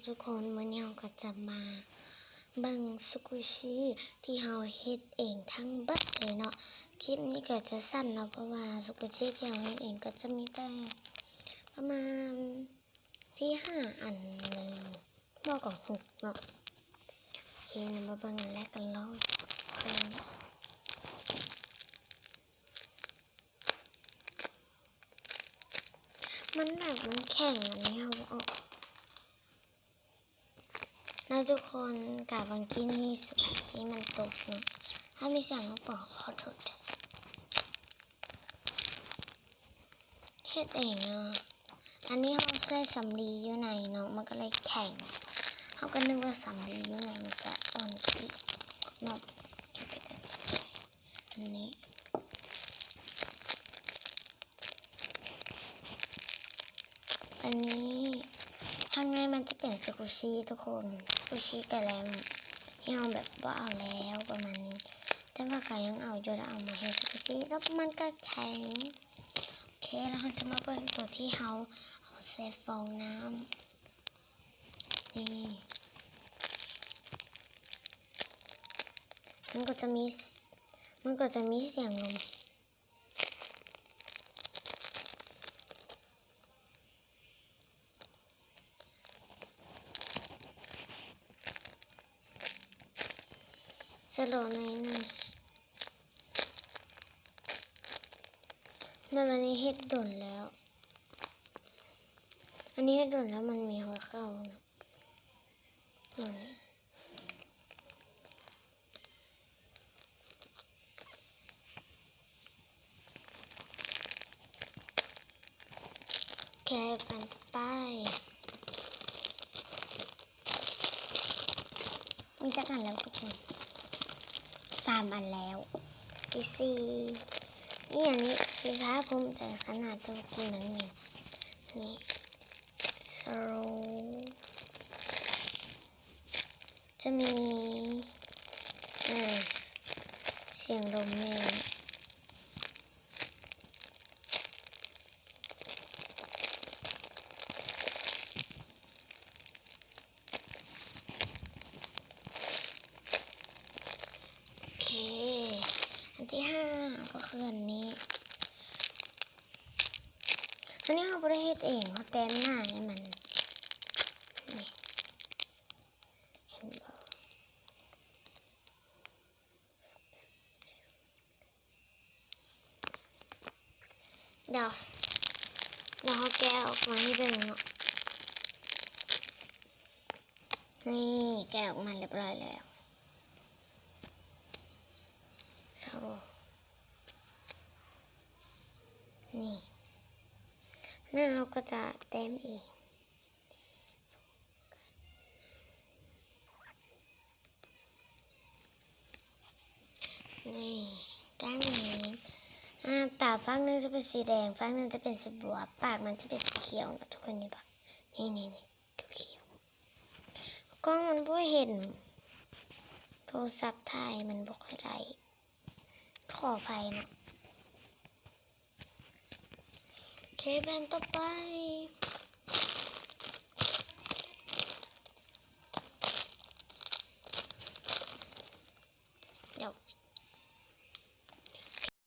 ທຸກຄົນ ມື້ນີ້ເຮົາກໍຈະມາເບິ່ງຊຸກຸຊິທີ່ເຮົາເຮັດເອງທັງເບິດເລີຍເນາະ. ຄລິບນີ້ກໍຈະສັ້ນເນາະ ເພາະວ່າຊຸກຸຊິທີ່ເຮົາເຮັດເອງກໍຈະມີແຕ່ປະມານສີ່ຫ້າອັນເລີຍ ບໍ່ກໍຫົກເນາະ. ໂອເຄ ເຮົາມາເບິ່ງອັນແລກກັນເລີຍ. ມັນແບບມັນແຂງ ອັນນີ້ເຮົາເອົາອອກເນາະທຸກຄົນ. ກະບາງທີນີ້ສຸກຊີມັນຕົກເນາະ ຖ້າມີສຽງລົບກະຂໍໂທດ. ເຮັດເອງເນາະ. ອັນນີ້ເຮົາໃສ່ສຳລີຢູ່ໃນເນາະ ມັນກໍເລີຍແຂງ. ເຮົາກໍນຶກວ່າສຳລີຢູ່ໃນມັນຈະອ່ອນອີກເນາະ. ອັນນີ້ ອັນນີ້ ຂ້າງໃນມັນຈະເປັນຊຸກຸຊິທຸກຄົນ. ຊຸກຸຊິກະແລັມທີ່ເຮົາແບບບໍ່ເອົາແລ້ວປະມານນີ້ ແຕ່ວ່າກະຍັງເອົາຢູ່ ແລ້ວເອົາມາເຮັດຊຸກຸຊິ ແລ້ວມັນກະແຂງ. ໂອເຄ ແລ້ວເຮົາຈະມາເບິ່ງຕົວທີ່ເຮົາເອົາໃສ່ຟອງນ້ຳ. ນີ້ ມັນກໍຈະມີ ມັນກໍຈະມີສຽງລົມ. ສະໂລໜ້ອຍໜຶ່ງ. ແບບອັນນີ້ເຮັດດົນແລ້ວ ອັນນີ້ເຮັດດົນແລ້ວ ມັນມີຮອຍເຂົ້ານະ. ໂອເຄ ອັນຕໍ່ໄປ ມີຈັກອັນແລ້ວທຸກຄົນ? ສາມອັນແລ້ວ. ທີສີ່ ອີ່ຫຍັງນີ້ ທີ່ພາກພູມໃຈຂະໜາດ ທຸກຄົນ ນັ້ນແມ່ນ ນີ້ ສະໂລ ຈະມີ ເອີ ສຽງລົມແນ່. ໂອເຄ ອັນທີຫ້າ ກໍຄືອັນນີ້. ອັນນີ້ເຮົາບໍ່ໄດ້ເຮັດເອງ ເຮົາແຕ້ມໜ້າໃຫ້ມັນ ນີ້ ເຫັນບໍ່? ດຽວ ດຽວເຮົາແກະອອກມາໃຫ້ເບິ່ງເນາະ. ນີ້ ແກະອອກມາຮຽບຮ້ອຍແລ້ວ. ນີ້ ແລ້ວເຮົາກໍຈະແຕ້ມອີກ. ນີ້ ດ້ານນີ້ ອາ ຕາຟາກໜຶ່ງຈະເປັນສີແດງ ຟາກໜຶ່ງຈະເປັນສີບົວ ປາກມັນຈະເປັນສີຂຽວນະທຸກຄົນ. ນີ້ ນີ້ ນີ້ ນີ້ ຂຽວໆ ກ້ອງມັນບໍ່ເຫັນ ໂທລະສັບຖ່າຍມັນບໍ່ຄ່ອຍໄດ້ ຂໍອະໄພນະ. ໂອເຄ ແຜ່ນຕໍ່ໄປ.